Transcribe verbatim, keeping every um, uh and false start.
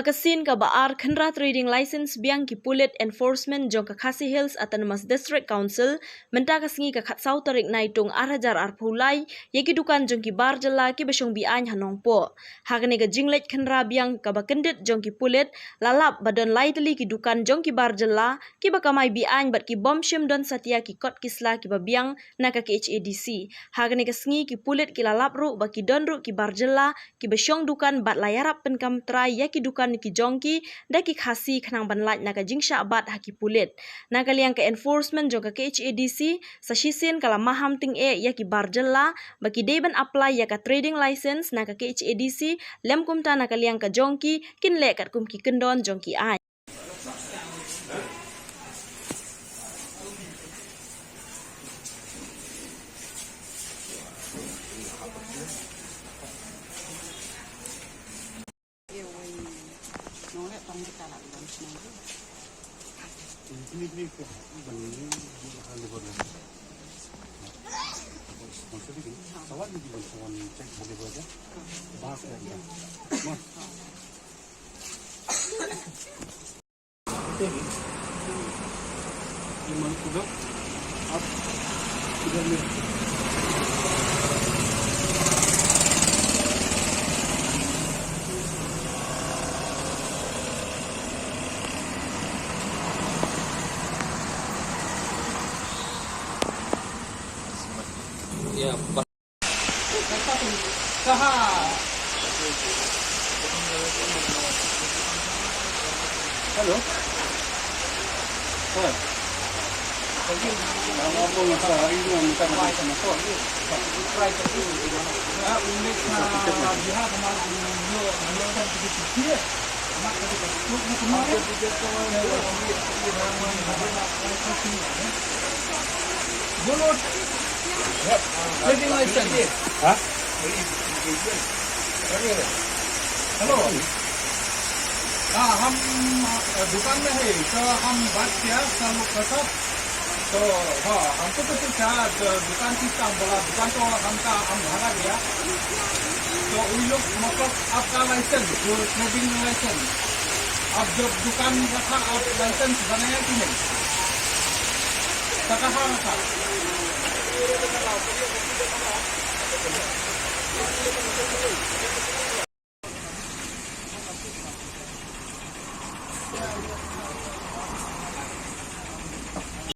Ka sien kaba ar khynra trading license biang ki pulit enforcement jong ka Khasi Hills Autonomous District Council mynta ka sngi ka khatsaw tarik Naitung ar hajar arphew lai ïa ki dukan jong ki bar jylla kiba shong be-aiñ ha Nongpoh. Ha kane ka jingleit khynra biang kaba kyndit jong ki pulit, la lap ba don lai tylli ki dukan jong ki bar jylla kiba kamai be-aiñ bad ki bym shym don satia ki kot ki sla kiba biang na ka K H A D C. Ha kane ka sngi ki pulit ki la lap ruh ba ki don ruh ki bar jylla kiba shong dukan bad la ïarap pynkam trai ïa ki dukan ki jong ki da ki Khasi khnang ban lait na ka jingshah bat ha ki pulit. Na ka liang ka enforcement jong ka K H A D C, sa shisien ka la maham tyngeh ïa ki bar jylla ba ki dei ban apply ïa ka trading license na ka K H A D C, lem kumta na ka liang ka jong ki kin leh katkum ki kyndon jong ki aiñ. Hello. Sir. Bono, trading license. Huh? Hello. हाँ, हम, अ, दुकान में है, तो हम बात किया, सब लोग के साथ। तो, हाँ, हमको तो कुछ कहा, तो दुकान किसका, हम बोला, दुकान तो हमका, हम भाड़ा दिया। तो उन लोग, मतलब, आपका लाइसेंस, जो ट्रेडिंग लाइसेंस, आप जब दुकान रखा, आप लाइसेंस बनाया कि नहीं? तो कहाँ रखा?